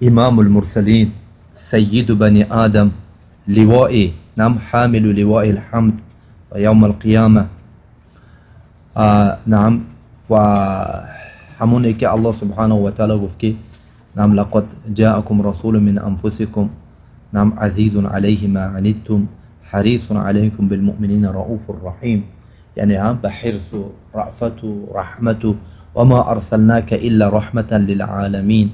إمام المرسلين، سيد بني آدم، لوائي نعم حامل لواء الحمد يوم القيامة. نعم و همونه که الله سبحانه و تعالی گفت که نعم لقد جاءكم رسول من أنفسكم نعم عزيز عليه ما عنتم حريص عليكم بالمؤمنين رؤوف رحيم، یعنی هم به حرص و رأفت و رحمت و ما ارسلناك الا رحمة للعالمین.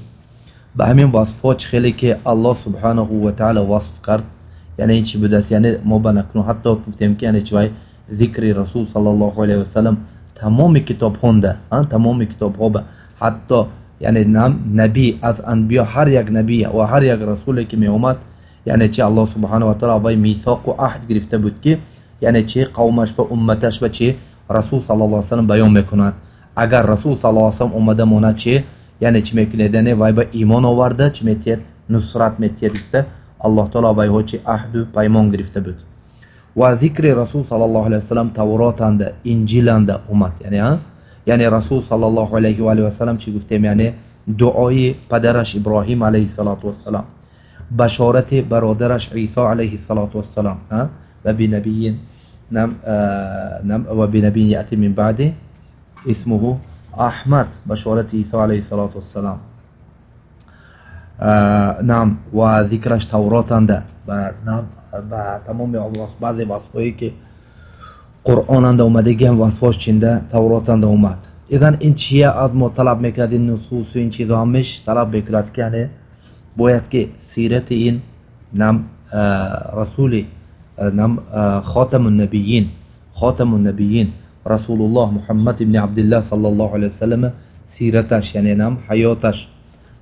به همین وصفات خیلی که الله سبحانه و تعالی وصف کرد، یعنی این چی بوده است؟ یعنی ما به نکنو حتی گفتیم که یعنی چی ذکر رسول صلی الله علیه و سلم تمام کتاب خونده، تمام کتاب ها حتی یعنی نبی از انبیا، هر یک نبی و هر یک رسولی که می اومد، یعنی چی الله سبحانه و تعالی با میثاق و عهد گرفته بود که یعنی چی قومش و امتش و چی رسول صلی الله علیه و سلم بیان میکند. اگر رسول صلی الله علیه و سلم اومده مونه چی یعنی چی میکنه؟ یعنی وای به ایمان آورده چی میتید نصرت میتید. الله تعالی وای ها چی عهد و پیمان گرفته بود. و ذکر رسول صلی الله علیه و سلم تورات انده انجیل انده اومد، یعنی ها یعنی رسول صلی الله علیه و آله و سلم چی گفتیم؟ یعنی دعای پدرش ابراهیم علیه الصلاة والسلام، بشارت برادرش عیسی علیه الصلاة والسلام، و بنبی نعم و بنبی یأتی من بعد اسمه احمد، بشارت عیسی علیه الصلاة والسلام. نعم و ذکرش تورات انده و نعم و تمام بعضی وصفایی که قرآن انده اومده هم وصفاش چینده تورات انده اومد. اذن این چیه از ما طلب میکرد؟ این نصوص و این چیزا همش طلب میکرد که یعنی باید که سیرت این نم رسول نم خاتم النبیین، خاتم النبیین رسول الله محمد ابن عبدالله صلی الله علیه وسلم سیرتش یعنی نم حیاتش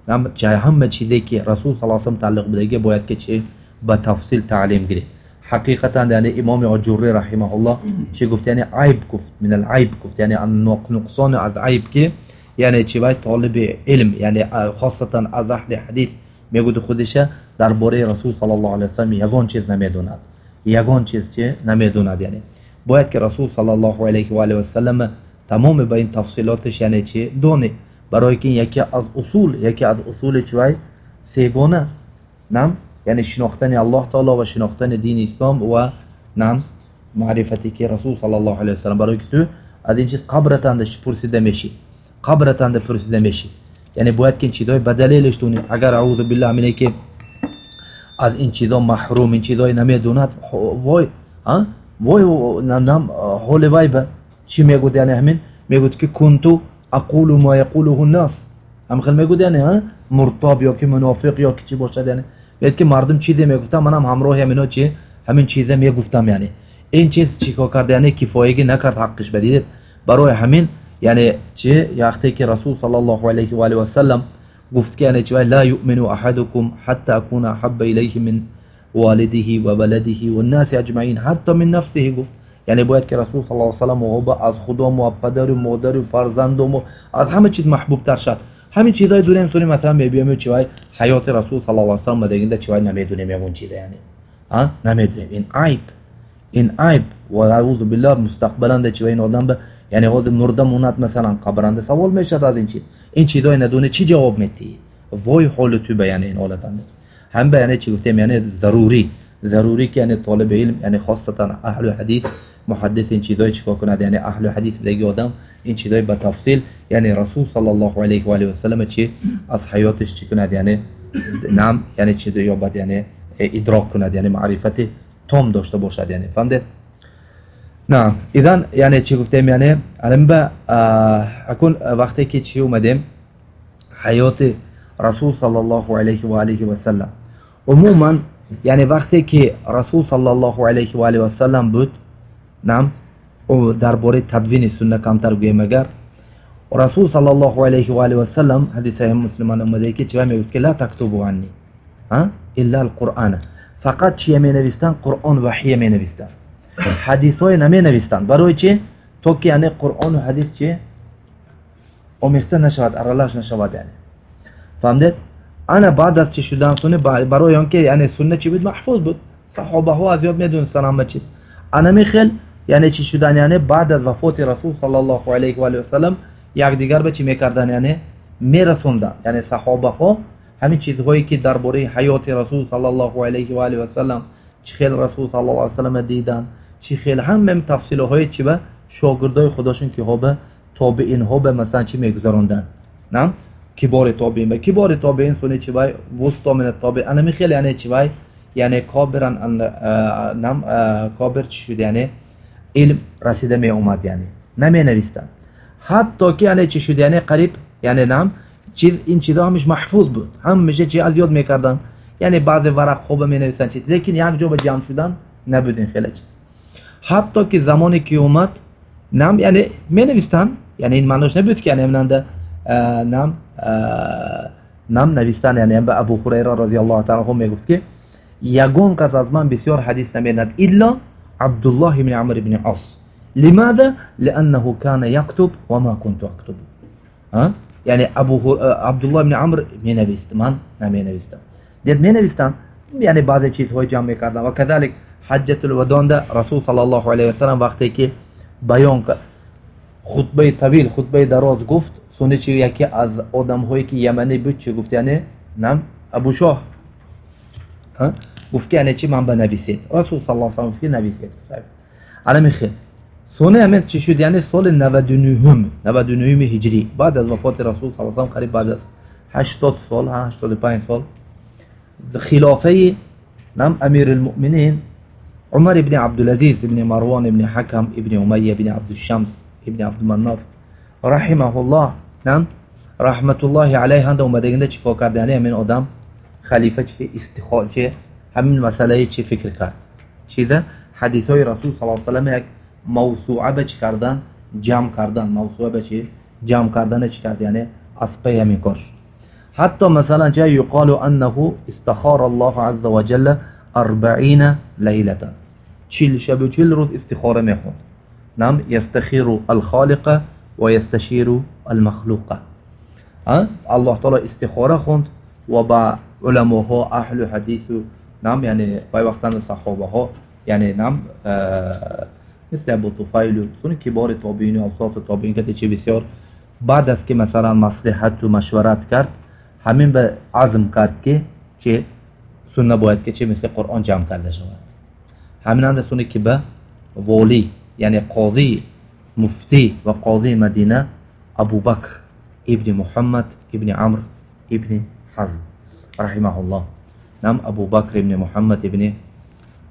نم همه چیزی که رسول صلی الله علیه وسلم تعلق بدهگه باید که چه به تفصیل تعلیم گیره. حقیقتا یعنی امام آجوری رحمه الله چه گفت؟ یعنی عیب گفت، من العیب گفت، یعنی نقصان از عیب که یعنی چه باید طالب علم یعنی خاصتا از اهل حدیث میگوید خودشه درباره رسول صلی الله علیه وسلم یگان چیز نمیدوند، یگان چیز چه نمیدوند. یعنی باید که رسول صلی الله علیه و آله و سلم تمام به این تفصیلاتش یعنی چه دونه، برای که یکی از اصول، یکی از اصول چه سگانه نم یعنی شناختن الله تعالی و شناختن دین اسلام و نم معرفتی که رسول صلی الله علیه و سلم، برای که تو از این چیز قبرتان پرسیده میشی، قبرتان پرسیده میشی، یعنی باید که این چیزای به دلیلش دونی. اگر اعوذ بالله منه که از این چیزا محروم، این چیزای نمیدوند، وای ها وای نم حال وای به چی میگود؟ یعنی همین میگود که کنتو اقول ما یقوله الناس، هم خیلی میگود یعنی ها مرتاب یا که منافق یا که چی باشد، یعنی میگه که مردم چیزی میگفتم منم همراه همینا چی همین چیزا میگفتم. یعنی این چیز چیکار کرد؟ یعنی کفایگی نکرد حقش بدید. برای همین یعنی چه وقتی که رسول صلی الله علیه و آله و سلم گفت که یعنی چه لا یؤمن احدکم حتی اکون احب الیه من والده و ولده و الناس اجمعین حتی من نفسه گفت، یعنی باید که رسول صلی الله علیه و سلم از خدا و پدر و مادر و فرزند و از همه چیز محبوب تر شد. همین چیزای دوریم سونی مثلا میبینیم چه وای حیات رسول صلی الله علیه و سلم دیگه چه وای نمیدونیم یه چیز، یعنی ها نمیدونیم. این عیب، این عیب و اعوذ بالله مستقبلا چه این آدم به یعنی حاضر مرده موند مثلا قبرنده سوال میشد از این چیز، این چیزای ندونه چی جواب میدی؟ وای حال تو به یعنی این حالت هم به یعنی چی گفتیم؟ یعنی ضروری، ضروری که یعنی طالب علم یعنی خاصتا اهل حدیث محدث این چیزای چیکار کند؟ یعنی اهل حدیث دیگه آدم این چیزای به تفصیل یعنی رسول صلی الله علیه و آله و سلم چی از حیاتش چی کند؟ یعنی نام یعنی چی یابد، یعنی ادراک کند، یعنی معرفت تام داشته باشد، یعنی فهمید؟ نه اذن یعنی چی گفتیم؟ یعنی الان به اكون وقتی که چی اومدیم حیات رسول صلی الله علیه و آله و سلم عموما، یعنی وقتی که رسول صلی الله علیه و آله و سلم بود، نعم درباره تدوین سنت کمتر گویم، اگر رسول صلی الله علیه و آله و سلم حدیث مسلمان اومده که چی میگفت که لا تکتبوا عنی ها الا القرآن، فقط چی می نویسن؟ قرآن وحی می نویسن، حدیث های نمی نویسن. برای چی؟ تا که یعنی قرآن و حدیث چی آمیخته نشود، ارالش نشود، یعنی فهمید؟ انا بعد از چی شدن سنه برای آنکه یعنی سنه چی بود؟ محفوظ بود، صحابه ها از یاد میدونستن همه چیز. انا میخل یعنی چی شدن؟ یعنی بعد از وفات رسول صلی الله علیه و آله و سلم یک دیگر به چی میکردن؟ یعنی میرسوندن، یعنی صحابه ها ҳамин чизҳое ки дар бораи ҳаёти расул саллаллоҳу алайҳи ва алиҳи васаллам, чӣ хел расул саллаллоҳу алайҳи васаллам дидан, чӣ хел ҳама тафсилҳои чӣ ба шогирдои худошон ки ҳо ба тобеинҳо ба масалан чӣ мегузаронданд, на кибори тобеин ба кибори тобеин суни чӣ вай вусто мин тобеин ана михел, яъне чӣ вай, яъне кобиран нам кобир чӣ шуд, яъне илм расида меомад, яъне наменавистанд ҳатто ки яъне чӣ шуд, яъне қариб, яъне нам чиз ин чизҳо ҳамаш маҳфуз буд, ҳамаша чи аз ёд мекарданд, яъне баъзе варақҳо ба менависанд чиз, лекин як ҷо ба ҷамъ шудан набуд ин хеле чиз. Ҳатто ки замоне ки омад нам, яъне менавистанд, яъне ин маънош набуд ки яъне минанда нам навистан, яъне ба Абу Ҳурайра розияллоҳу таала анҳу мегуфт ки ягон кас аз ман бисёр ҳадис наменад илло Абдуллоҳ ибни Амр ибни Ос. Лимада? Лианнаҳу кана яктуб ва ма кунту актуб. Яъне Абдуллоҳ ибни Амр менавист, ман наменавистам. Дед менавистанд, яъне баъзе чизҳои ҷамъ мекарданд. Ва казалик ҳаҷҷатул вадонда расул саллаллоҳу алайҳи васаллам вақте ки баён кард хутбаи тавил, хутбаи дароз гуфт, суни чи яке аз одамҳое ки яманӣ буд чӣ гуфт, яъне нам Абушоҳ гуфт ки яъне чи ман ба нависед. Расул саллаллоҳу алайҳи васаллам гуфт ки нависед. Алами хел сони ҳамин чӣ шуд, яъне соли 99 ҳиҷрӣ баъд аз вафоти расул саллаллоҳу алайҳи васаллам, қариб баъд аз 80 сол, 85 сол, хилофаи нам амирулмуъминин Умар ибни Абдулазиз ибни Марвон ибни Ҳакам ибни Умайя ибни Абдушшамс ибни Абдуманноф раҳимаҳуллоҳ, нам раҳматуллоҳи алайҳ ҳанда омадагинда чӣ кор кард, яъне ҳамин одам халифа чи истихо чи ҳамин масъалаи чи фикр кард, чиза ҳадисҳои расул саллаллоҳу алайҳи васаллам як мавсуа ба чӣ кардан, ҷамъ кардан, мавсуа ба чӣ ҷамъ кардана чӣ кард, яъне аз паи ҳамин кор шуд. Ҳатто масалан ча юқолу аннаҳу истахора Аллоҳу азза ва ҷалла 40 лайлатан, 40 шабу 40 рӯз истихора мехонд. Нам ястахиру алхолиқа ва ясташиру алмахлуқа. Аллоҳ таоло истихора хонд ва ба уламоҳо, аҳлу ҳадису нам, яъне вай вақтан саҳобаҳо, яъне нам мисли Абу Туфайлу суни кибори тобеину авсофи тобеин кати чи бисёр баъд аз ки масалан маслиҳату машварат кард, ҳамин ба азм кард ки чи сунна бояд ки чи мисли Қуръон ҷамъ карда шавад. Ҳаминанда суни ки ба волӣ, яъне қозӣ, муфтӣ ва қозии Мадина Абубакр ибни Муҳаммад ибни Амр ибни Ҳазм раҳимаҳуллоҳ, нам Абубакр ибни Муҳаммад ибни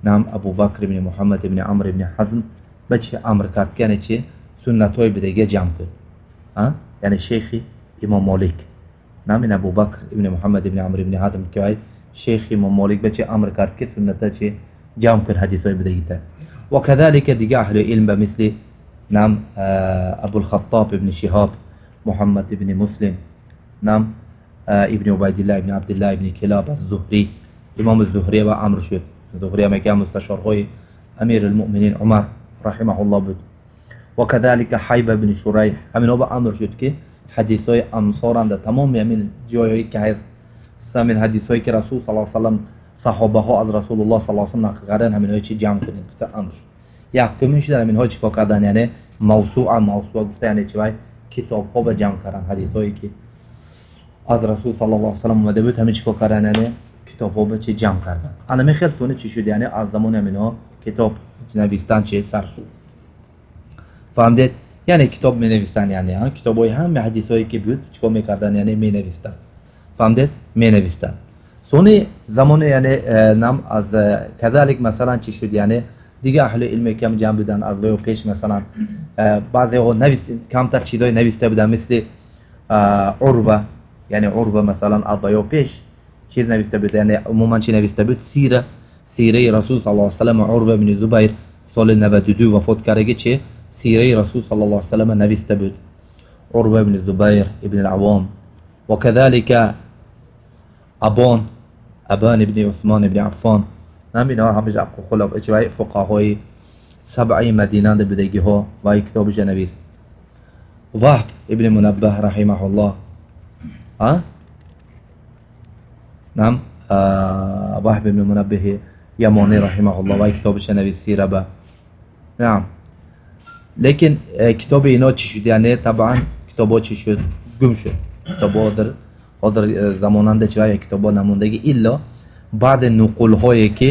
нам Абубакр ибни Муҳаммад ибни Амр ибни Ҳазм ба чи амр кард ки яъне чи суннатҳои бидагия ҷамъ кун, яъне шейхи Имом Молик, нам ин Абубакр ибни Муҳаммад ибни Амр ибни Ҳазм ки вай шейхи Имом Молик ба чи амр кард ки сунната чи ҷамъ кун ҳадисҳои бидагита. Ва казалика дига аҳли илм ба мисли нам Абулхаттоб ибни Шиҳоб, Муҳаммад ибни Муслим, нам ибни Убайдилла ибни Абдилла ибни Килоб аз-Зуҳрӣ, имом Зуҳрӣ ва амр шуд. Зуҳрӣ ҳам яке аз мусташорҳои амирулмуъминин Умар раҳимаҳуллоҳ буд. Ва казалика Ҳайба ибни Шурайҳ, ҳаминҳо ба амр шуд ки ҳадисҳои амсоранда тамоми ҳамин ҷойҳое ки ҳаст, ҳамин ҳадисҳое ки расул саллаллоҳу алайҳи васаллам саҳобаҳо аз расулуллоҳ саллаллоҳу алайҳи васаллам нақл карданд, ҳаминҳое чи ҷамъ кунед гуфта амр шуд. Якумин шуд ҳаминҳо чӣ кор кардан, яъне мавсуа, мавсуа гуфта яъне чи вай китобҳо ба ҷамъ кардан ҳадисҳое ки аз расул саллаллоҳу алайҳи васаллам омада буд, ҳамин чӣ кор кардан, яъне китобҳо ба чи ҷамъ кардан. Ана мехел суни чӣ шуд, яъне аз замони ҳаминҳо китоб навистан чи сар шуд. Фаҳмдед? Яъне китоб менавистанд, яъне китобҳои ҳама ҳадисҳое ки буд чӣ кор мекарданд, яъне менавистанд. Фаҳмдед? Менавистанд. Сони замоне яъне нам аз казалик масалан чӣ шуд, яъне дига аҳли илме ки ҳам ҷамъ буданд аз ваё пеш, масалан баъзеҳо камтар чизҳое нависта буданд, мисли Урва, яъне Урва масалан аз ваё пеш чиз нависта буд, яъне умуман чӣ нависта буд, сира, сираи расул саллаллоҳу алайҳи васаллам Урва ибни Зубайр соли 92 вафот кардаги чи сираи расул саллаллоҳу алайҳи васаллам нависта буд Урва ибни Зубайр ибни ал-Аввом. Ва казалика Абан ибни Усмон ибни Аффон, нам инҳо ҳамаша фуқаҳои сабъаи Мадинанда будагиҳо ва китобиша навист. Ваҳб ибни Мунаббаҳ раҳимаҳуллоҳ, нам Ваҳб ибни Мунаббаҳи Ямонӣ раҳимаҳуллоҳ ва китобиша навист сираба. Наам, лекин китоби ино чӣ шуд, яъне табъан китобҳо чӣ шуд, гум шуд. Китобҳо дар ҳозир замонанда чи ва китобҳо намондагӣ илло баъд нуқулҳое ки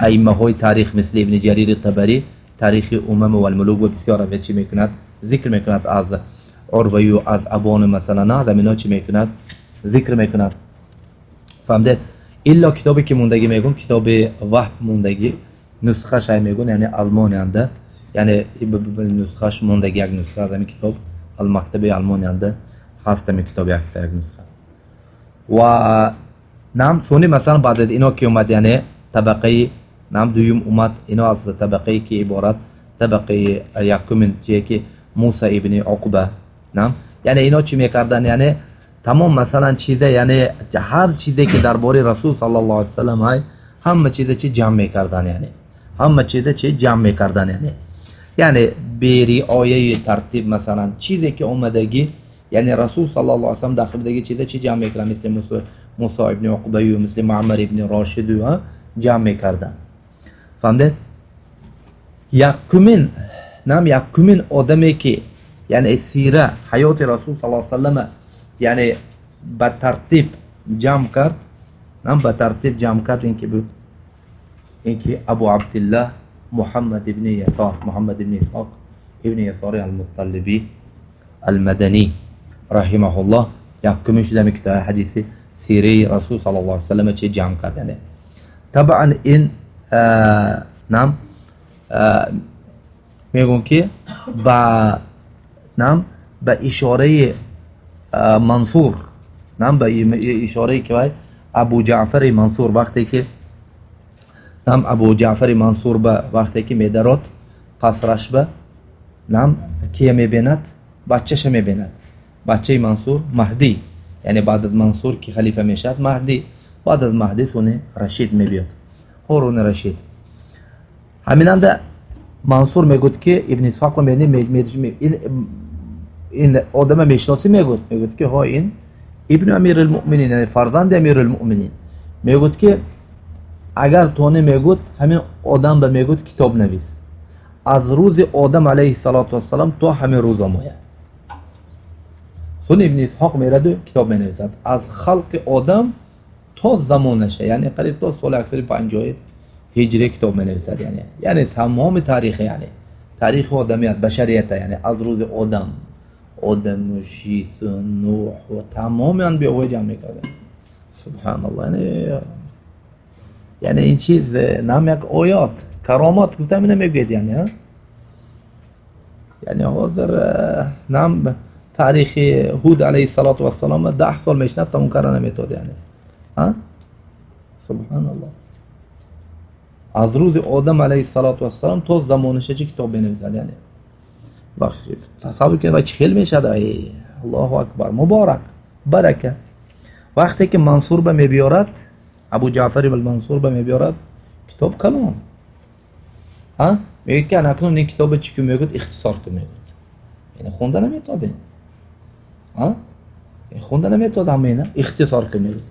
аиммаҳои таърих мисли ибни ҷарири табарӣ таърихи умам валмулук ва бисёр чӣ мекунад зикр мекунад аз урваю аз абон масалан аз амино чӣ мекунад зикр мекунад. Фаҳмидед? Илло китобе ки мондагӣ мегӯм китоби ваҳб мондагӣ нусхаш ай мегӯн яъне алмониянда яъне нусхаш мондагӣ як нусха аз ҳамин китоб алмактаби алмониянда ҳаст ҳамин китоб як нусха. Ва нам сони масалан баъд аз ино ки омад яъне табақаи нам дуюм омад ино аз табақае ки иборат табақаи якумин чие ки Муса ибни Уқба нам яъне ино чӣ мекарданд яъне тамом масалан чизе яъне ҳар чизе ки дар бораи расул саллаллоҳу алайҳи васаллам ҳай ҳама чизе чи ҷамъ мекарданд яъне ҳама чизе чи ҷамъ мекарданд яъне яъне бериояи тартиб масалан чизе ки омадагӣ яъне расул саллаллоҳу алайҳи васаллам дахлдагӣ чизе чи ҷамъ мекарданд мисли Мусо ибни Уқбаю мисли Маъмар ибни Рошиду ҷамъ мекарданд. Фаҳмидед? Якумин нам якумин одаме ки яъне сира ҳаёти расул саллаллоҳу алайҳи васаллам яъне ба тартиб ҷамъ кард нам ба тартиб ҷамъ кард ин ки буд ин ки Абу Абдиллаҳ Муҳаммад ибни Ясор Муҳаммад ибни Исҳоқ ибни Ясори Алмутталиби Алмаданӣ раҳимаҳуллоҳ якумин шуда ҳамин китоби ҳадиси сираи расул саллаллоҳу алайҳи васаллам чи ҷамъ кард. Яъне табъан ин нам мегӯм ки ба нам ба ишораи Мансур нам ба ишораи ки вай Абу Ҷаъфари Мансур вақте ки нам Абу Ҷаъфари Мансур ба вақте ки медарод қасраш ба нам кия мебинад бачаша мебинад бачаи Мансур Маҳдӣ яъне баъд аз Мансур ки халифа мешавад Маҳдӣ баъд аз Маҳдӣ сони Рашид мебиёд Ҳоруни Рашид. Ҳаминанда Мансур мегӯд ки ибни Исҳоқ ин одама мешиносӣ мегӯд мегӯд ки ҳо ин ибни Амирулмуъминин яъне фарзанди Амирулмуъминин мегӯд ки агар тони мегӯд ҳамин одам ба мегӯд китоб навис аз рӯзи одам алайҳи салоту вассалам то ҳамин рӯз омояд. Сони ибни Исҳоқ мераду китоб менависад аз халқи одам то замонаша яъне қариб то соли 150 ҳиҷрӣ китоб менависад яъне тамоми таърихи яъне таърихи одамият башарията яъне аз рӯзи одам одаму Шис Нуҳ ва тамоми анбиёҳо ҷамъ мекарданд. Субҳаналлоҳ. Яъне ин чиз нам як оят каромат гуфтам ина мегӯяд яъне яъне ҳозир нам таърихи Ҳуд алайҳи салоту вассалом 10 сол мешинад тамом карда наметавад яъне субҳаналлоҳ. Аз рӯзи одам алайҳи салоту вассалом то замонаша чи китоб менависад яъне тасаввур кунед ва чӣ хел мешавад. Аллоҳу акбар муборак барака. Вақте ки Мансур ба мебиёрад Абу Ҷаъфари Мансур ба мебиёрад китоб калон мегӯяд ки анакнун ин китоба чӣ кун мегӯяд ихтисор кун мегӯяд яъне хонда наметавад хонда наметавад ҳама ина ихтисор кун мегӯяд.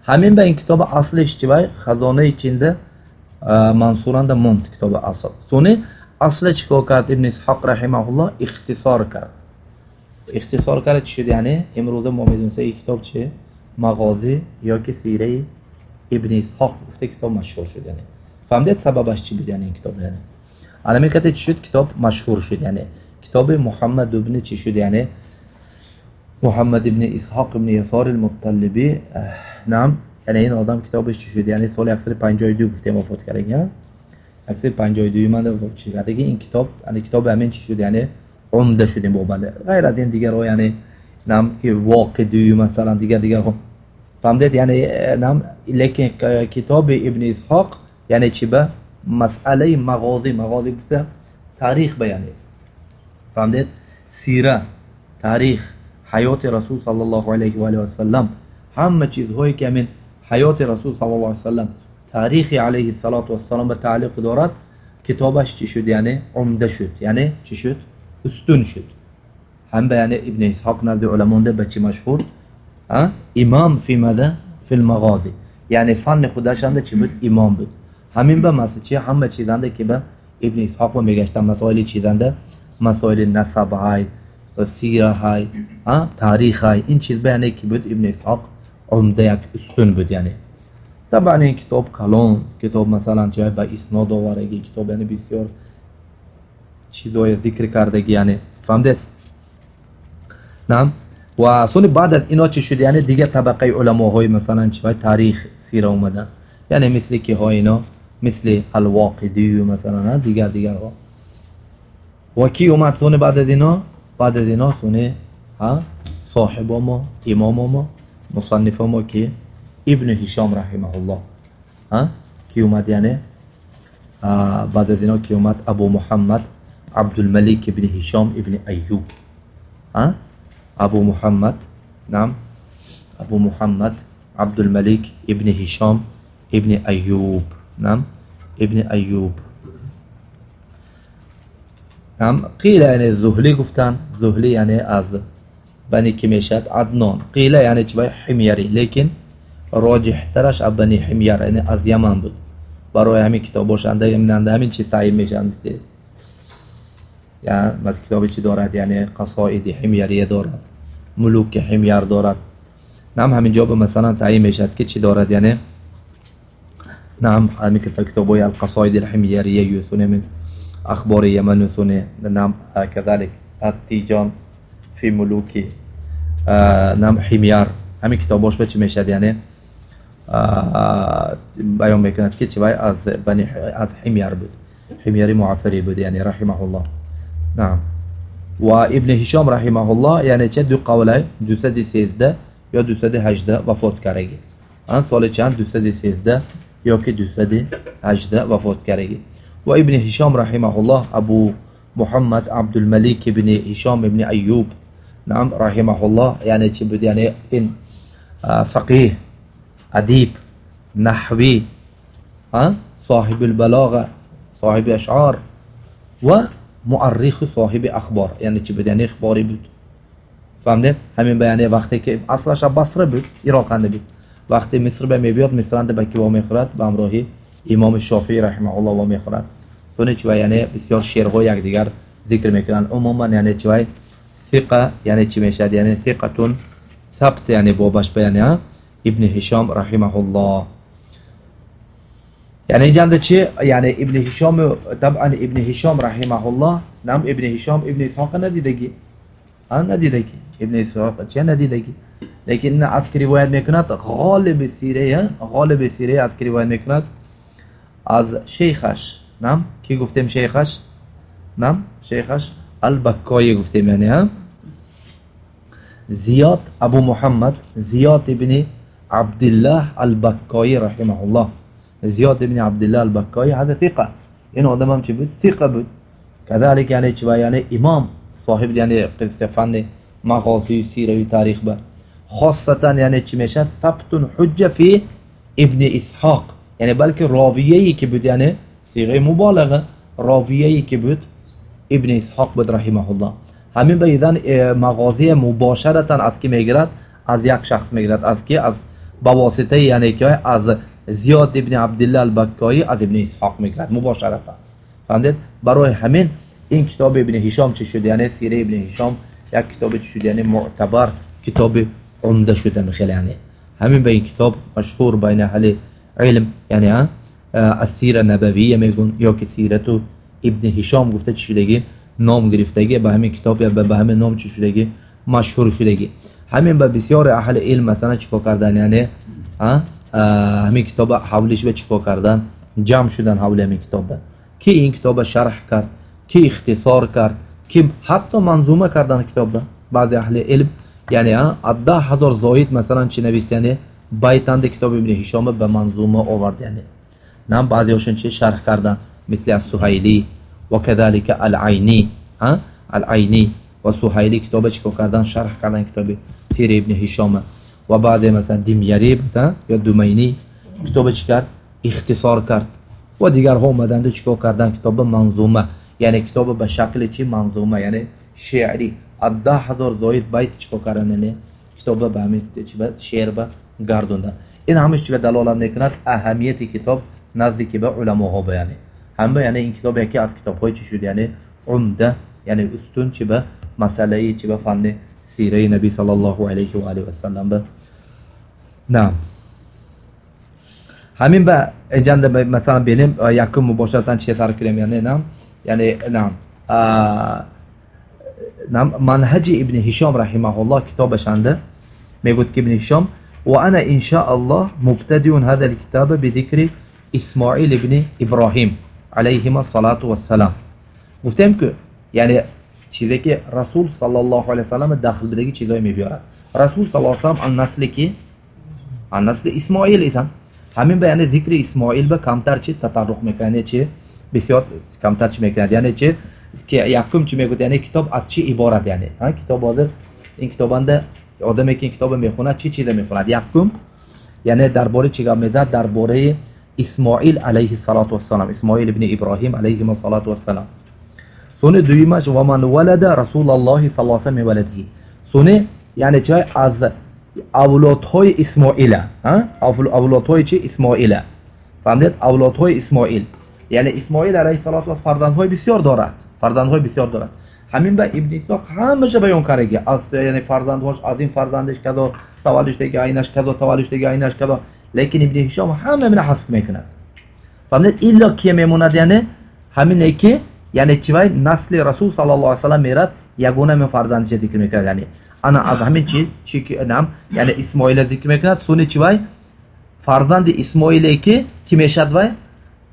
Ҳамин ба ин китоба аслиш чи вай хазонаи чинда Мансуранда монд китоби асл. Сони асле чӣ кор кард ибни Исҳоқ раҳимаҳуллоҳ ихтисор кард. Ихтисор кард чӣ шуд яъне имрӯза мо медонем ин китоб чи мағозӣ ёки сираи ибни Исҳоқ гуфта китоб машҳур шуд яъне фаҳмидед сабабаш чӣ буд яъне ин китоб яъне алами кате чӣ шуд китоб машҳур шуд яъне китоби Муҳаммад ибни чӣ шуд яъне Муҳаммад ибни Исҳоқ ибни Ясор ал-Мутталиби нам яъне ин одам китобаш чӣ шуд яъне соли 152 гуфтем вафот кард 152 ман чӣ кардаги ин китоб яъне китоби ҳамин чӣ шуд яъне умда шуд ин бобанда ғайр аз ин дигарҳо яъне нам Воқидию масалан дигар дигарҳо фаҳмидед яъне нам лекин китоби ибни Исҳоқ яъне чӣ ба масъалаи мағозӣ мағозӣ гуфта таърих ба яъне фаҳмидед сира таърих ҳаёти расул саллаллоҳу алайҳи ва алиҳи васаллам ҳама чизҳое ки ҳамин ҳаёти расул саллаллоҳу алайҳи васаллам таърихи алайҳи салоту вассалом ба тааллуқ дорад китобаш чӣ шуд яъне умда шуд яъне чӣ шуд устун шуд. Ҳам ба яъне ибни Исҳоқ назди уламонда ба чӣ машҳур имом фи мада фил мағозӣ яъне фанни худашанда чӣ буд имом буд. Ҳамин ба чи ҳама чизанда ки ба ибни Исҳоқ ба мегаштанд масоили чизанда масоили насаб ҳай сира ҳай таърих ҳай ин чиз ба яъне ки буд ибни Исҳоқ عمده یک استون بود. یعنی طبعا این کتاب کلان کتاب مثلا چه با اسناد آورگی کتاب یعنی بسیار چیزای ذکر کردگی یعنی فهمدید؟ نعم. و سونی بعد از اینا چی شد؟ یعنی دیگه طبقه علماهای مثلا چه تاریخ سیره اومدن، یعنی مثل که ها اینا مثل الواقدی مثلا دیگر ها. و کی اومد سونی بعد از اینا؟ بعد از اینا سونی ها صاحب ما، امام ما، مصنف ما که ابن هشام رحمه الله ها کی اومد؟ یعنی بعد از اینا کی اومد؟ ابو محمد عبدالملک ابن هشام ابن ایوب ها ابو محمد، نعم، ابو محمد عبدالملک ابن هشام ابن ایوب، نعم، ابن ایوب، نعم. قیل یعنی زهلی گفتن، زهلی یعنی از بنی کی میشد؟ عدنان. قیل یعنی چی؟ حمیری، لیکن راجح ترش از بنی حمیر یعنی از یمن بود. برای همین کتاب باشنده همین چیز تعیین میشن، یعنی از کتاب چی دارد؟ یعنی قصاید حمیریه دارد، ملوک حمیر دارد. نعم همین جا به مثلا تعیین میشد که چی دارد؟ یعنی نعم همین کتاب های القصاید الحمیریه یوسونه من اخبار یمن یوسونه، نعم كذلك التیجان فی ملوک نعم حمیر. همین کتاباش به چی میشد؟ یعنی بیان میکند که چی از بنی از حمیر بود، حمیری معفری بود یعنی رحمه الله. نعم. و ابن هشام رحمه الله یعنی چه دو قوله 213 یا 218 وفات کردگی. آن سال چند؟ 213 یا که 218 وفات کردگی. و ابن هشام رحمه الله ابو محمد عبدالملک ابن هشام ابن ایوب، نعم رحمه الله، یعنی چی بود؟ یعنی این فقیه، ادیب، نحوی، صاحب البلاغه، صاحب اشعار و مؤرخ، صاحب اخبار. یعنی چی بود؟ یعنی اخباری بود. فهمدید؟ همین بیانیه وقتی که اصلش بصره بود، عراق بود، وقتی مصر به میبیاد، مصر به کی وا میخورد؟ به همراهی امام شافعی رحمه الله وا میخورد. سونه چی؟ یعنی بسیار شعرهای یکدیگر ذکر میکنن. عموما یعنی چی؟ ثقه یعنی چی میشد؟ یعنی ثقتون ثبت، یعنی بابش بیانیه ابن هشام رحمه الله. یعنی جنده چی؟ یعنی ابن هشام طبعا ابن هشام رحمه الله، نعم ابن هشام ابن اسحاق ندیدگی، ندیدگی ابن اسحاق چه ندیدگی، لیکن از که روایت میکند غالب سیره، غالب سیره از که روایت میکند از شیخش، نعم کی گفتیم شیخش؟ نعم شیخش البکایی گفتیم، یعنی ها زیاد ابو محمد زیاد ابن عبدالله البکایی رحمه الله. زیاد ابن عبدالله البکایی هذا ثقه، این آدم هم چی بود؟ ثقه بود. كذلك یعنی چی؟ یعنی امام صاحب یعنی قصه فن مغازی سیره و تاریخ با خاصتا یعنی چی میشه؟ ثبت حجه فی ابن اسحاق، یعنی بلکه راویه‌ای که بود، یعنی صیغه مبالغه، راویه‌ای که بود ابن اسحاق بود رحمه الله. همین به ایدن مغازی مباشرتا از کی میگیرد؟ از یک شخص میگیرد، از کی؟ از بواسطه یعنی که از زیاد ابن عبدالله البکایی از ابن اسحاق میگیرد مباشرتا. فهمید؟ برای همین این کتاب ابن هشام چه شد؟ یعنی سیره ابن هشام یک کتاب چه شد؟ یعنی معتبر کتاب عمده شده میخیل. یعنی همین به این کتاب مشهور بین اهل علم، یعنی السیره نبویه میگن یا که سیرتو ابن هشام گفته چه شدگی؟ نام گرفتگی به همین کتاب یا به همین نام چه شدگی؟ مشهور شدگی. همین به بسیار اهل علم مثلا چیکار کردن؟ یعنی همین کتاب حولش به چیکار کردن؟ جمع شدن حول همین کتاب، کی این کتاب شرح کرد، کی اختصار کرد، کی حتی منظومه کردن کتاب. بعضی اهل علم یعنی 10,000 زاید مثلا چی نوشت؟ یعنی بیتند کتاب ابن هشام به منظومه آورد. یعنی نه بعضی هاشون چه شرح کردن مثل السهیلی و كذلك العینی، العینی و سهیلی کتاب چیکار کردن؟ شرح کردن کتاب سیره ابن هشام. و بعد مثلا دیمیری یا دومینی کتاب چی کرد؟ اختصار کرد. و دیگرها اومدند چیکار کردن؟ کتاب منظومه، یعنی کتاب به شکل چی؟ منظومه، یعنی شعری. 10,000 زاید بیت چیکار کردن؟ یعنی کتاب به همین چی شعر به گردوندن. این همش چی به دلالت میکند؟ اهمیت کتاب نزدیک به علماها به، یعنی همه یعنی این کتاب یکی از کتاب‌های چی شد؟ یعنی عمده، یعنی استون چی به مسئله چی به فن سیره نبی صلی الله علیه و آله و سلم به. نه همین به اینجا مثلا بینیم یکم مباشرتا چه سر کنیم، یعنی نه، یعنی نه منهج ابن هشام رحمه الله کتابشنده میگوید که ابن هشام و انا ان شاء الله مبتدئ هذا الكتاب بذكر اسماعیل ابن ابراهیم علیهما الصلاة والسلام. گفتیم که یعنی چیزی که رسول صلی الله علیه و سلم داخل بدگی چیزای میبیارد. رسول صلی الله علیه و سلم عن نسل کی؟ عن نسل اسماعیل. ایسان همین به یعنی ذکر اسماعیل به کمتر چی تطرق میکنه، چی بسیار کمتر چی میکنه، یعنی چی که یکم چی میگوید، یعنی کتاب از چی عبارت، یعنی ها کتاب حاضر این کتابنده آدمی که این کتاب میخوند چی چیز میخوند. یکم یعنی درباره چی گپ میزد؟ درباره اسماعیل علیه الصلاة والسلام، اسماعیل ابن ابراهیم علیه الصلاة والسلام. سونه دویمش و من ولد رسول الله صلی الله علیه و ولده. سونه یعنی چه؟ از اولادهای اسماعیل، ها اولادهای چی؟ اسماعیل. فهمیدید؟ اولادهای اسماعیل، یعنی اسماعیل علیه الصلاة والسلام فرزندهای بسیار دارد، فرزندهای بسیار دارد. همین به ابن اسحاق همیشه بیان کرده از یعنی فرزندهاش، از این فرزندش کذا تولد دیگه، اینش کذا تولد دیگه، اینش کذا، لیکن ابن هشام همه من حذف میکند. فهمیدید؟ الا کی میموند، یعنی همین که یعنی چی وای نسل رسول صلی الله علیه و سلم میرد یگونه من فرزندش ذکر میکند، یعنی انا از همین چی که نام یعنی اسماعیل ذکر میکند. سونی چی وای فرزند اسماعیل که کی میشد وای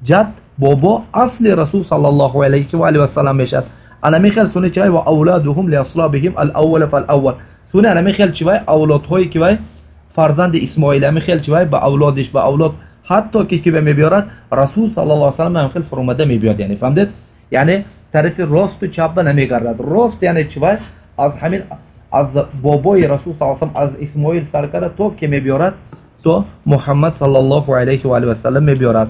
جد بابا اصل رسول صلی الله علیه و آله و سلم میشد. انا میخیل سونی چی وای و اولادهم لاصلابهم الاول فالاول. سونی انا میخیل چی وای اولادهای کی وای فرزند اسماعیل میخیل چی وای با اولادش با اولاد حتی که کی میبیارد رسول صلی الله علیه و سلم میخیل فرموده میبیاد. یعنی فهمیدید؟ یعنی طرف راست و چپ نمیگردد. راست یعنی چی وای از همین از بابای رسول صلی الله علیه و سلم از اسماعیل سر کرده تا که میبیارد تا محمد صلی الله علیه و آله و سلم میبیارد.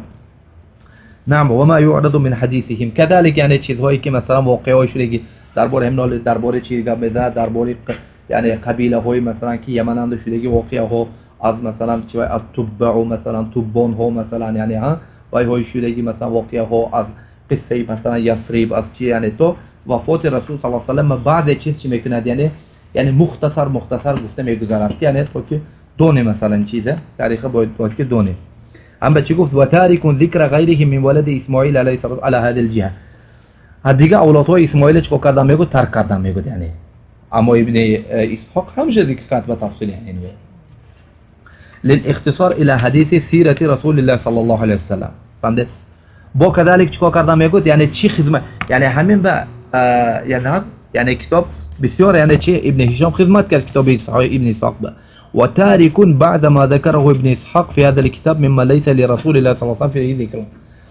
نعم و ما یعرض من حدیثهم كذلك. یعنی چیزهایی که مثلا واقعه های شده که درباره همنال درباره چی گپ میزد، درباره یعنی قبیله های مثلا که یمن شده که واقعه ها از مثلا چی از تبع و مثلا تبان ها مثلا یعنی ها وای های شده که مثلا واقعه ها از قصه مثلا یثرب از چی یعنی تو وفات رسول صلی الله علیه و سلم بعد چیز چی میکند، یعنی مختصر مختصر گفته میگذارد که یعنی تو که دونه مثلا چیزه تاریخ باید که دونه. اما چی گفت؟ و تارک ذکر غیره من ولد اسماعیل علیه السلام علی هذه الجهه. دیگه اولادهای اسماعیل چیکار کردن میگو؟ ترک کردن میگو. یعنی اما ابن اسحاق همیشه ذکر کرد به تفصیل، یعنی للاختصار الى حدیث سیرت رسول الله صلی الله علیه و سلم. فهمیدید؟ با كذلك چیکار کردن میگو؟ یعنی چی خدمت، یعنی همین به یعنی کتاب بسیار یعنی چی ابن هشام خدمت کرد کتاب ابن اسحاق به. وتارك بعد ما ذكره ابن اسحاق في هذا الكتاب مما ليس لرسول الله صلى الله عليه وسلم فيه ذکر.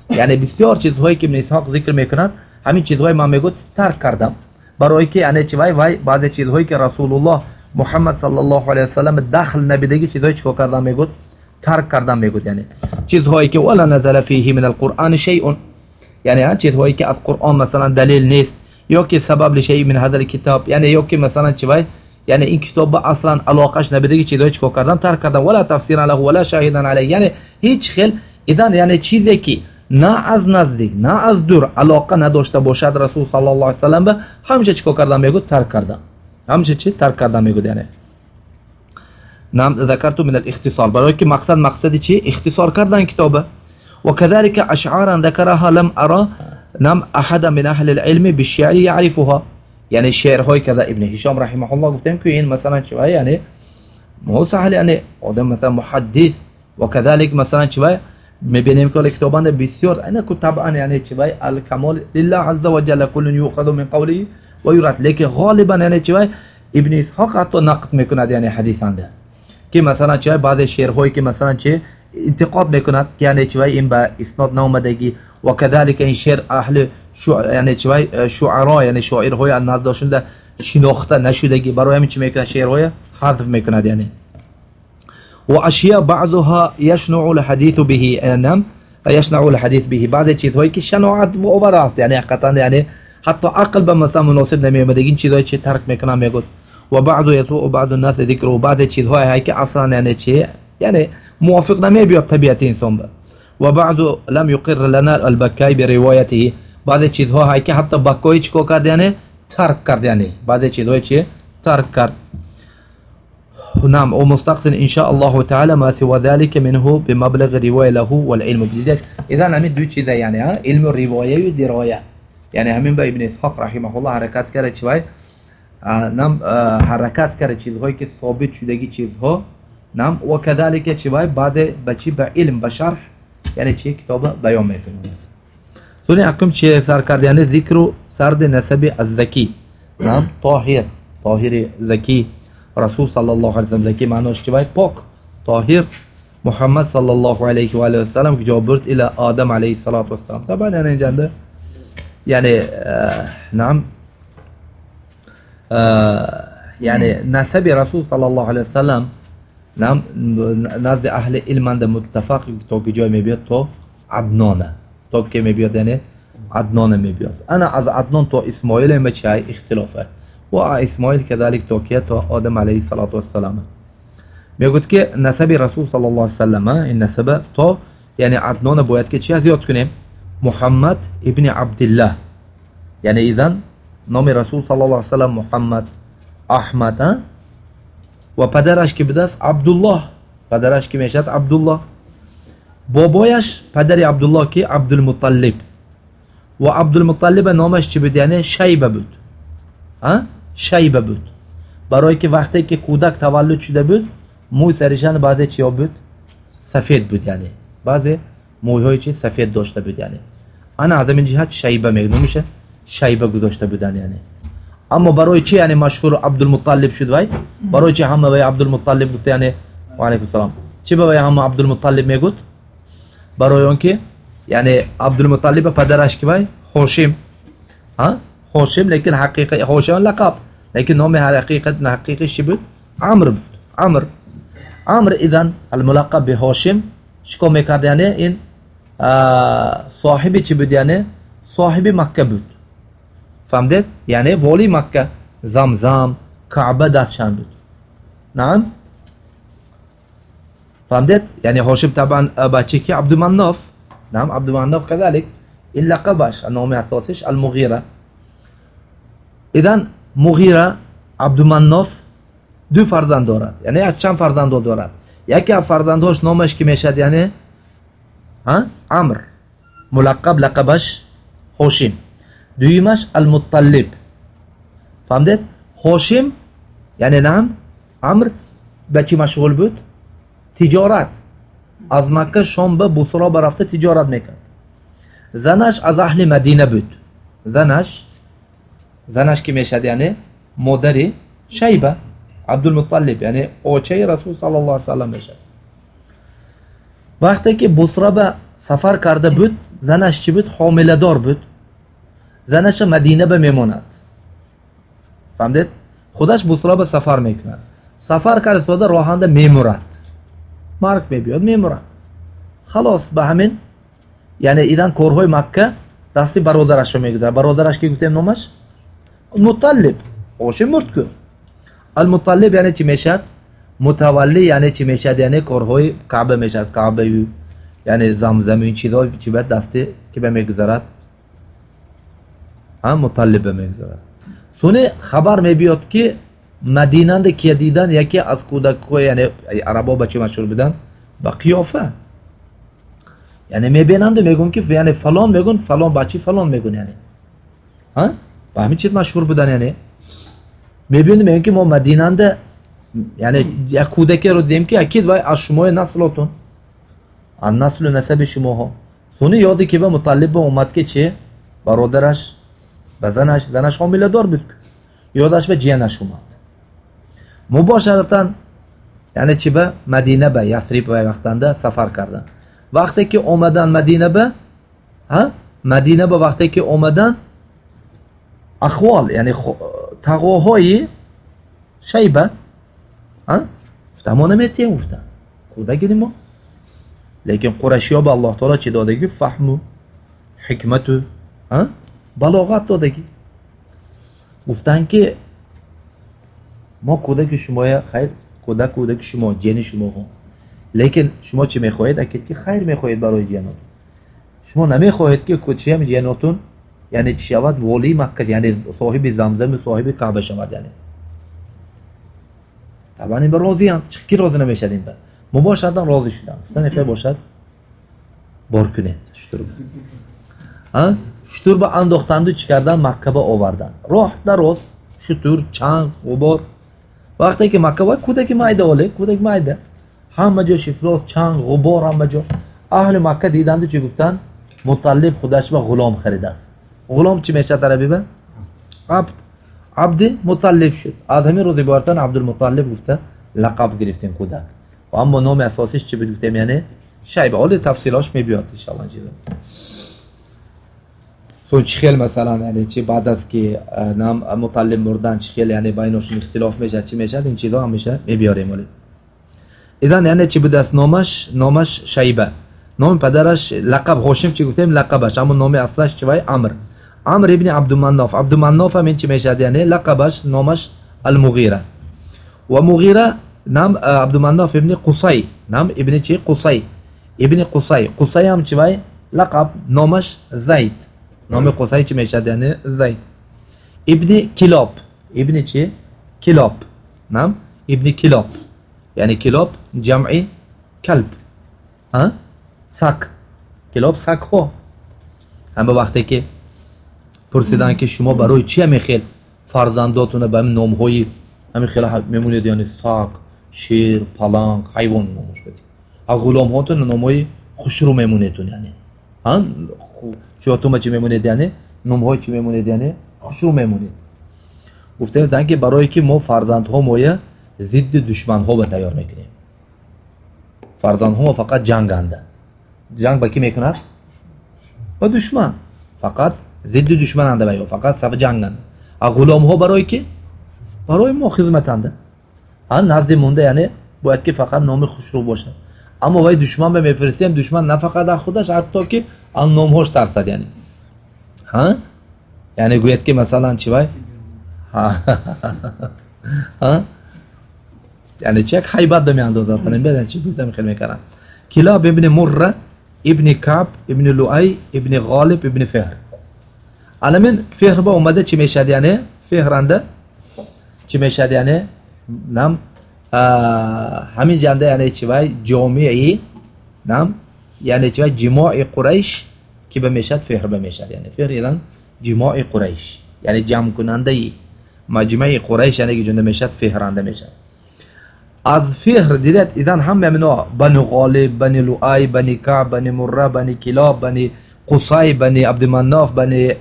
یعنی بسیار چیزهایی که ابن اسحاق ذکر میکند همین چیزهای من میگو ترک کردم برای که یعنی چی وای وای بعض چیزهایی که رسول الله محمد صلی الله علیه و سلم دخل نبیدگی چیزهای چیکار کردم میگو ترک کردم میگو. یعنی چیزهایی که ولا نزل فيه من القرآن شیء، یعنی چیزهایی که از قرآن مثلا دلیل نیست یا که سبب لشیء من هذا الكتاب، یعنی یا که مثلا چی وای یعنی این کتاب با اصلا علاقش نبیدگی چیزهای چیکار کردم ترک کردم. ولا تفسیر له ولا شاهدا علیه، یعنی هیچ خیل اذن یعنی چیزی که نه از نزدیک نه از دور علاقه نداشته باشد رسول صلی الله علیه و سلم به همیشه چیکار کردم میگو ترک کردم، همیشه چی ترک کردم میگو. یعنی نعم ذکرت من الاختصار برای که مقصد چی اختصار کردن کتابه. وكذلك اشعارا ذكرها لم ارى نعم احد من اهل العلم بالشعر يعرفها. یعنی شعرهای کذا ابن هشام رحمه الله گفتیم که این مثلا چی یعنی مو سهل، یعنی آدم مثلا محدث و كذلك مثلا چی میبینیم که کتابان بسیار اینا که طبعا یعنی چی الکمال لله عز وجل كل یؤخذ من قوله و یرد، لیکن غالبا یعنی چی ابن اسحاق حتی نقد میکند یعنی حدیثانده که مثلا چی بعض شعرهایی که مثلا چی انتقاد میکند که یعنی چی این به اسناد نامدگی و كذلك این شعر اهل یعنی چی شعرا یعنی شاعرهای نزدشون شناخته نشدگی برای همین چی میکنه شعرهای حذف میکند. یعنی و اشیاء بعضها یشنع الحدیث به، نعم یشنع الحدیث به، بعض چیزهایی که شناعت آور است یعنی حقیقتا یعنی حتی عقل به مثلا مناسب نمیامد این چیزهایی چی ترک میکنه میگه. و بعض یطوع بعض الناس ذکر، و بعض چیزهایی که اصلا یعنی چی یعنی موافق نمیبیاد طبیعت انسان به. و بعض لم یقر لنا البکای بروايته، بعض چیزها که حتی بکای چیکار کرد یعنی ترک کرد، یعنی بعض چیزهای چی ترک کرد. نعم ومستقص إن شاء الله تعالى ما سوى ذلك منه بمبلغ الرواية له والعلم بذلك. إذا همین دو چیزه، یعنی علم الرواية و دراية. یعنی همین با ابن اسحاق رحمه الله حرکت کرده چی نعم حرکت کرده چیزهایی که ثابت شدگی چیزها نعم و كذلك چی بعد بچی به علم به شرح یعنی چی کتاب بیان میکنه. سونی حکم چی سر کرد، یعنی ذکر و سرد نسب الزکی نعم طاهر، طاهر زکی رسول صلی الله علیه وسلم. زکی معناش چی پاک طاهر. محمد صلی الله علیه و آله و سلم که جابرت الى آدم علیه الصلاة والسلام. طبعا یعنی اینجا یعنی نعم یعنی نسب رسول صلی الله علیه وسلم نعم نزد اهل علم متفق تا که جای میبیاد تا عدنانه، تا که میبیاد یعنی عدنانه میبیاد. انا از عدنان تا اسماعیل ما چه اختلافه و اسماعیل كذلك تا که تا آدم علیه الصلاة والسلام. میگوید که نسب رسول صلی الله علیه وسلم این نسب تا یعنی عدنان باید که چی از یاد کنیم؟ محمد ابن عبدالله. یعنی اذن نام رسول صلی الله علیه وسلم محمد احمد و پدرش که بدست عبدالله، پدرش که میشد عبدالله، بابایش پدر عبدالله که عبدالمطلب و عبدالمطلب نامش چی بود؟ یعنی شیبه بود، شیبه بود. برای که وقتی که کودک تولد شده بود موی سرشان بعضی چیا بود؟ سفید بود، یعنی بعضی مویهای چی سفید داشته بود. یعنی انا از این جهت شیبه میگم میشه شیبه گذاشته بودن. یعنی اما برای چی یعنی مشهور عبدالمطلب شد؟ وای برای چی همه وای عبدالمطلب گفته؟ یعنی و علیکم السلام. چی به وای همه عبدالمطلب میگفت؟ برای اون که یعنی عبدالمطلب پدرش که وای هاشم، ها هاشم، لیکن حقیقه هاشم لقب، لیکن نام حقیقت حقیقی چی بود؟ عمرو بود. عمرو عمرو اذن الملقب به هاشم چیکار میکرد؟ یعنی این صاحب چی بود؟ یعنی صاحب مکه بود. فهمدید؟ یعنی والی مکه، زمزم، کعبه دستشان بود. نعم فهمدید؟ یعنی هاشم طبعا بچه که عبدالمناف، نعم عبدالمناف كذلك این لقبش نام اساسش المغیره. اذن مغیره عبدالمناف دو فرزند دارد، یعنی از چند فرزند دارد؟ یکی از فرزندهاش نامش که میشد یعنی ها عمرو، ملقب لقبش هاشم. دویمش المطلب. فهمدید؟ هاشم یعنی نعم عمرو به چی مشغول بود؟ تجارت. از مکه شام به بصرا برفته تجارت میکرد. زنش از اهل مدینه بود. زنش که میشد یعنی مادر شیبه عبدالمطلب، یعنی اوچه رسول صلی الله علیه وسلم میشد. وقتی که بصرا به سفر کرده بود زنش چی بود؟ حامله دار بود. زنش مدینه به میماند. فهمدید؟ خودش بصرا به سفر میکند. سفر کرده ساده راهنده میمورد، مرگ میبیاد میمورد. خلاص به همین یعنی ایدن کارهای مکه دستی برادرش رو میگذاره. برادرش که گفتیم نامش مطلب، هاشم مرد که المطلب یعنی چی میشد؟ متولی یعنی چی میشد؟ یعنی کارهای کعبه میشد، کعبه یعنی زمزم این چیزها چی باید دستی که به میگذارد، هم مطلب به میگذارد. سونه خبر میبیاد که مدینه که دیدن یکی از کودک‌های یعنی عربا بچه مشهور بودن با قیافه، یعنی میبینند و میگن که یعنی فلان میگن فلان بچه فلان میگن، یعنی ها با همین چیز مشهور بودن. یعنی میبینند میگن که ما مدینه یعنی یک کودکی رو دیدیم که اکید وای از شما نسلتون، از نسل و نسب شماها. سونه یادی که به مطلب به اومد که چه برادرش به زنش، زنش حامله دار بود، یادش به جیانش اومد. مباشرتا یعنی چی به مدینه به یثرب به وقتنده سفر کردن. وقتی که اومدن مدینه به ها مدینه به وقتی که اومدن اخوال یعنی تقواهای شیبه ها گفتن ما نمیتیم، گفتن کودک ما. لیکن قریشی ها به الله تعالی چی دادگی؟ فهم و حکمت و بلاغت دادگی. گفتن که ما کودک شما خیر، کودک کودک شما، جن شما ها، لیکن شما چی میخواهید؟ اکید که خیر میخواهید برای جناتون. شما نمیخواهید که کچی هم جناتون یعنی چی شود؟ والی مکه، یعنی صاحب زمزم، صاحب کعبه شود. یعنی طبعا این به راضی هم کی راضی نمیشد این به مباشرتا راضی شدن گفتن خیر باشد بار کنید شتر به شتر به انداختند و چی کردن مکه به آوردن راه دراز شتر چنگ غبار وقتی که مکه باید کودک معده ولی کودک معده همه جا شفلاس چنگ غبار همه جا اهل مکه دیدند و چی گفتن مطلب خودش به غلام خریده است غلام چی میشه عربی به عبد عبد مطلب شد از همین روزی بارتن عبدالمطلب گفته لقب گرفتیم کودک و اما نام اساسیش چی بود گفتیم یعنی شیبه حالا تفصیلاش میبیاد ان شاء الله چیزا سون چی خیل مثلا یعنی چی بعد از که نام مطلب مردن چی خیل یعنی بینشون اختلاف میشه چی میشه این چیزا همیشه میبیاریم ولی اذا یعنی چی بود است نامش شیبه نام پدرش لقب هاشم چی گفتیم لقبش اما نام اصلش چی وای عمرو عمرو ابن عبدالمناف عبدالمناف هم چی میشه یعنی لقبش نامش المغیره و مغیره نام عبدالمناف ابن قصی نام ابن چی قصی ابن قصی قصی هم چی وای لقب نامش زید نام قصی چی میشه یعنی زید ابن کلاب ابن چی کلاب نام ابن کلاب یعنی کلاب جمعی کلب ها سگ کلاب سگ ها همه وقتی که پرسیدن که شما برای چی همین خیل فرزنداتون به همین نام‌های همین خیل میمونید یعنی سگ شیر پلنگ حیوان نامش بدید غلام هاتون نام‌های خوشرو میمونیدون یعنی ها چیاتون چی میمونید یعنی نام‌های چی میمونید یعنی خوشرو میمونید گفتن که برای که ما فرزندها مایه ضد دشمن‌ها به تیار میکنیم فرزندها ما فقط جنگنده جنگ با کی میکند؟ با دشمن فقط ضد دشمننده و یا فقط صف جنگنده غلام ها برای کی؟ برای ما خدمتنده ها نزد مونده یعنی باید که فقط نام خوشرو باشه اما وای دشمن به میفرستیم دشمن نه فقط از خودش حتی که از نامهاش ترسد یعنی ها یعنی گوید که مثلا چی وای ها ها یعنی چه یک حیبت به میاندازد یعنی چی گفتم خیلی میکردم کلاب ابن مره ابن کعب ابن لؤی ابن غالب ابن فهر الان فهر با اومده چی میشد یعنی فهرنده چی میشد یعنی نام همین جنده یعنی چی وای جامعی نام یعنی چی وای جماع قریش که به میشد فهر به میشد یعنی فهر ایران جماع قریش یعنی جمع کننده مجمع قریش یعنی که جنده میشد فهرنده میشد از فهر دیدت ایدان همه منا بنی غالب بنی لؤی بنی کعب بنی مره بنی کلاب بنی قصی بنی عبدالمناف بنی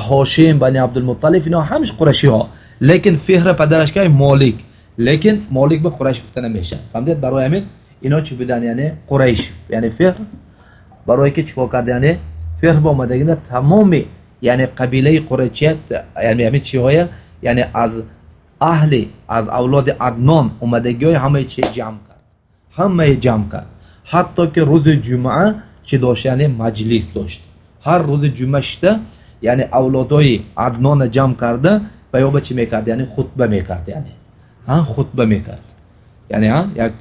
هاشم بنی عبدالمطلب اینا همش قریشی ها لیکن فهر پدرش که مالک لیکن مالک به قریش گفته نمیشه فهمیدید برای همین اینا چی بودن یعنی قریش یعنی فهر برای که چیکار کرد یعنی فهر با اومدگی تمام یعنی قبیله قریشیت یعنی همین چیهای یعنی از اهل از اولاد عدنان اومدگی های همه چی جمع کرد همه جمع کرد حتی که روز جمعه چی داشت یعنی مجلس داشت هر روز جمعه شده یعنی اولادای عدنان جمع کرده و یا به چی میکرد یعنی خطبه میکرد یعنی ها خطبه میکرد یعنی ها یک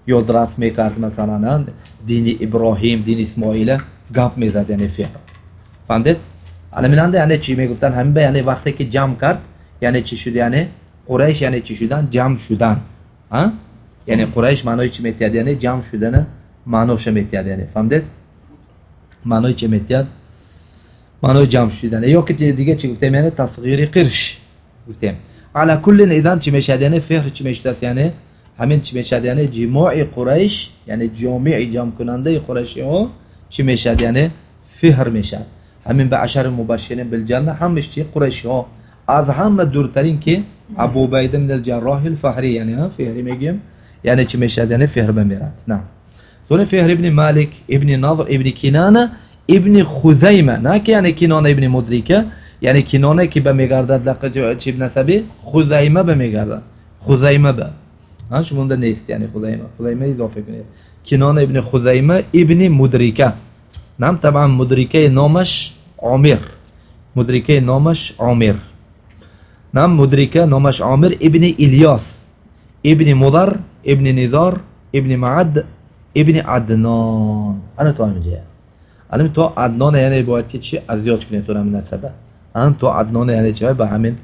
یادرس میکرد مثلا دین ابراهیم دین اسماعیل گپ میزد یعنی فهر فهمیدید الان یعنی چی میگفتن همین به یعنی وقتی که جمع کرد یعنی چی شد یعنی قریش یعنی چی شدن جمع شدن ها یعنی قریش معنای چی میتید یعنی جمع شدن معناش میتید یعنی فهمیدید معنای چی میتید معنای جمع شدن یا که دیگه چی گفتیم یعنی تصغیر قرش گفتیم علی کل ایدان چی میشد یعنی فهر چی میشد یعنی همین چی میشد یعنی جماع قریش یعنی جامع جمع کننده قریشی ها چی میشد یعنی فهر میشد همین به عشر مبشرین بالجنه همش چی قریشی ها از همه دورترین که ابو عبیده من الجراح الفهری یعنی ها فهری میگیم یعنی چی میشد یعنی فهر بمیرد نه ثم فهر ابن مالک ابن نضر ابن کنانه ابن خزیمه نه که یعنی کنانه ابن مدرکه یعنی کنانه که به میگردد لقب چی نسبی خزیمه به میگردد خزیمه به ها شما نیست یعنی خزیمه خزیمه اضافه کنید کنانه ابن خزیمه ابن مدرکه نام طبعا مدرکه نامش عامر مدرکه نامش عامر نام مدرکه نامش عامر ابن الیاس ابن مضر ابن نزار ابن معد ابن عدنان انا تو همینجا الان تو عدنان یعنی باید که چی ازیاد کنه تو همین نسبه هم تو عدنان یعنی چی به همین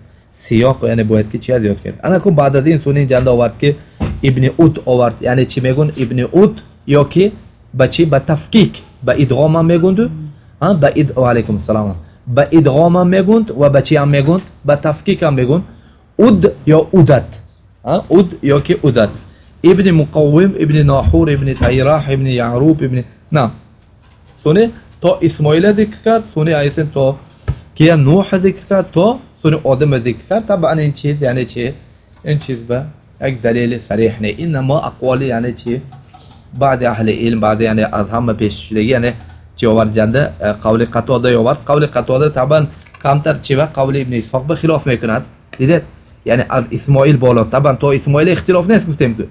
سیاق یعنی باید که چی از یاد کرد. انا کن بعد از این سونی جنده آورد که ابن اوت آورد، یعنی چی میگون ابن اوت یا که به چی به تفکیک به ادغام هم میگوند، ها به اد و علیکم السلام، به ادغام هم میگوند و به چی هم میگوند، به تفکیک هم میگوند. اود یا اودت، ها اود یا که اودت. ابن مقوم، ابن ناحور، ابن تیرح، ابن یعروب، ابن نه سونی تا اسماعیل ذکر کرد، سونی ایسن تا که نوح ذکر کرد، تا سونی آدم ذکر کرد. طبعا این چیز یعنی چی؟ این چیز به یک دلیل صریح نه، انما اقوال یعنی چی؟ بعد اهل علم بعد یعنی از همه پیش شدگی یعنی چی آورد جنده قول قتاده آورد. قول قتاده طبعا کمتر چی و قول ابن اسحاق به خلاف میکند. دیدید یعنی از اسماعیل بالا طبعا تا اسماعیل اختلاف نیست، گفتیم که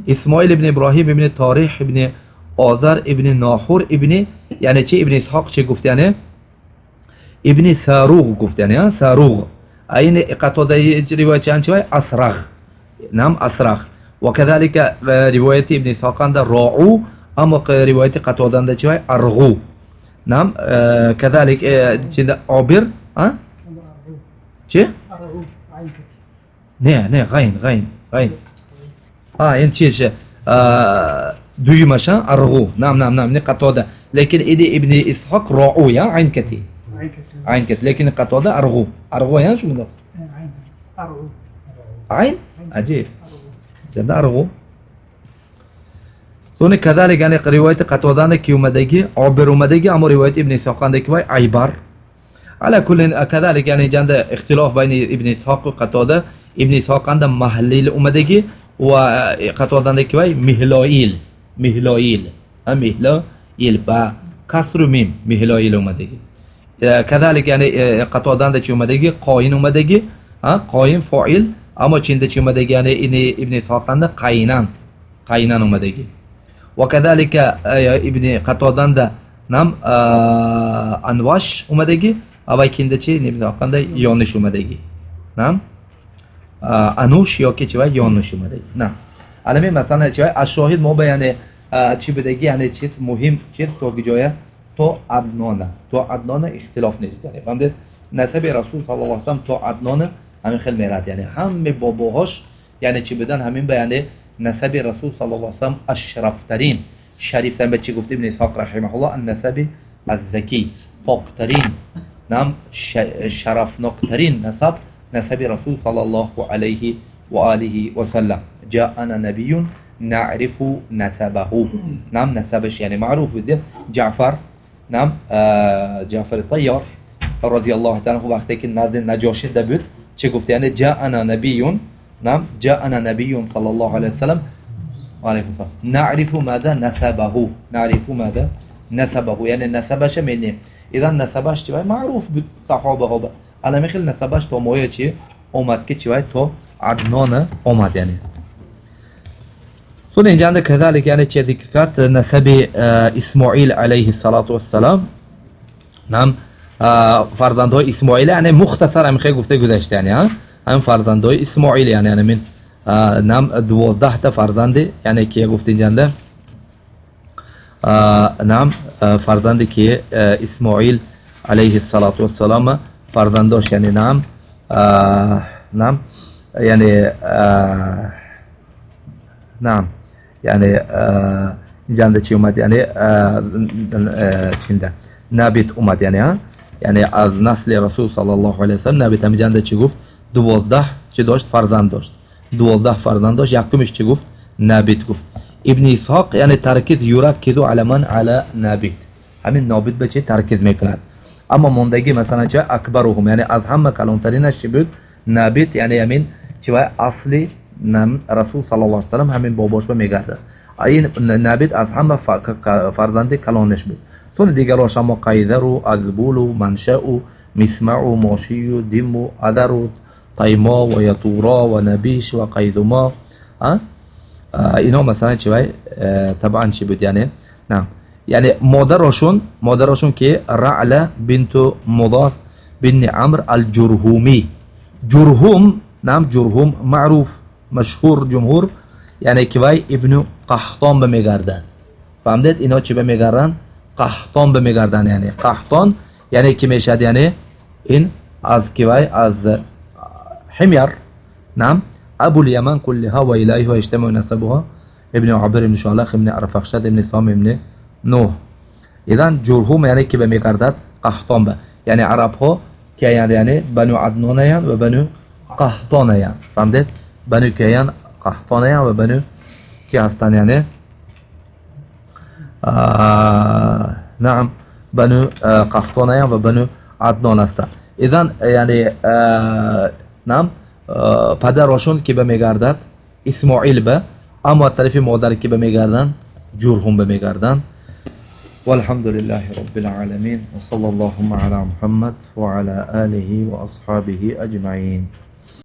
اسماعیل ابن ابراهیم ابن تاریخ ابن آذر ابن ناحور ابن یعنی چی ابن اسحاق چی گفت؟ یعنی ابن ساروغ گفت، یعنی ساروغ. این قتاده روایت چند چی اسرغ، نعم اسرغ. وكذلك رواية ابن إسحاق عند راعو، أما رواية قتادة عند شوي أرغو. نعم كذلك عبر ها چه؟ نه نه غين غين غين ها این چیز دویمشان أرغو. نعم نعم نعم قتادة، لكن إدي ابن إسحاق راعو يا عين كتي عين كتي، لكن قتادة أرغو أرغو يا شو من عين عجيب جدا أرغو. سوني كذلك يعني رواية قتادة كي اومدگی عابر اومدگی، اما رواية ابن اسحاق که وای عیبر. على كل كذلك يعني جند اختلاف بين ابن اسحاق و قتادة. ابن اسحاق عند محلیل اومدگی و قتادة که وای مهلائیل، مهلائیل مهلائیل با کسر میم مهلائیل اومدگی. كذلك يعني قتادة چی اومدگی قاین اومدگی، قاین فاعل، اما چینده چی اومدگی یعنی ابن اسحاق عند قینان قینان اومدگی. وكذلك ابن قتادة نام انواش اومدگی، اما کینده چی ابن اسحاق یانش اومدگی، نام انوش یا که چی وای یانش اومدگی. نه علمی مثلا چی وای الشاهد ما به یعنی چی بدگی یعنی چیز مهم چیز تا جای تا عدنانه، تا عدنانه اختلاف نیست. یعنی فهمید نسب رسول صلی الله علیه و سلم تا عدنانه همین خیلی میرد، یعنی همه باباهاش یعنی چی بدن همین به یعنی نسب رسول صلی الله علیه و سلم اشرفترین شریفترین. به چی گفت ابن اسحاق رحمه الله؟ النسب الزکی، پاکترین نام شرفناکترین نسب نسب رسول صلی الله علیه و آله و سلم. جاءنا نبی نعرف نسبه، نام نسبش یعنی معروف بود. جعفر نام جعفر الطیار رضی الله تعالی عنه وقتی که نزد نجاشی ده بود چه گفت؟ یعنی جاءنا نبی، نعم جاءنا نبي صلى الله عليه وسلم وعليكم السلام نعرف ماذا نسبه، نعرف ماذا نسبه، يعني نسبش مني. اذا نسبش چی معروف بود صحابه ها، على مثل نسبش تا مایه چی اومد که چی تا عدنان اومد. یعنی سون اینجا كذلك يعني چه ذکر کرد نسب اسماعیل علیه الصلاة والسلام. نعم فرزندهای اسماعیل یعنی مختصر هم خیلی گفته گذشته، یعنی هم فرزندهای اسماعیل یعنی یعنی من نام 12 تا فرزند یعنی که گفتین جنده نام فرزندی که اسماعیل علیه الصلاة والسلام فرزنداش یعنی نام نام یعنی نام یعنی جنده چی اومد یعنی چینده نابت اومد یعنی ها یعنی از نسل رسول صلی الله علیه و سلم نابت هم جنده چی گفت؟ 12 چی داشت؟ فرزند داشت. 12 فرزند داشت. یکمش چی گفت؟ نابت گفت. ابن اسحاق یعنی ترکیز یرکز علی من علی نابت، همین نابت به چه ترکیز میکند. اما ماندگی مثلا چه اکبرهم یعنی از همه کلانترینش چی بود؟ نابت، یعنی همین چی اصلی رسول صلی الله علیه و سلم همین باباش به میگرده. این نابت از همه فرزند کلانش بود. تون دیگراش اما قیذر و ازبول و منشأ و مسمع و ماشی و دم و ادر و طیما و یطورا و نبیش و قیدما، اینا مثلا چی وای طبعا چی بود یعنی نه یعنی مادرشون که رعله بنت مضاف بن عمرو الجرهومی. جرهوم نام جرهوم معروف مشهور جمهور یعنی که وای ابن قحطان به میگردن. فهمدید اینا چی به میگردن؟ قحطان به میگردن. یعنی قحطان یعنی کی میشد؟ یعنی این از کی وای از حمير. نعم، أبو اليمن كلها وإليه ويجتمع نسبها، ابن عبر ابن شالخ ابن أرفخشد ابن سام ابن نوح. إذن جرهم یعنی که به میگردد قحطان به، یعنی عرب ها که یعنی بنو عدنانیان و بنو قحطانیان. فهمید؟ بنو کیان قحطانیان و بنو کی هستن؟ یعنی نعم، بنو قحطانیان و بنو عدنان هستن. إذن یعنی نعم، پدرشون که به میگردد اسماعیل به، اما طرف مادر که به میگردن جرهم به میگردن. والحمد لله رب العالمين، وصلى اللهم على محمد وعلى آله وأصحابه أجمعين.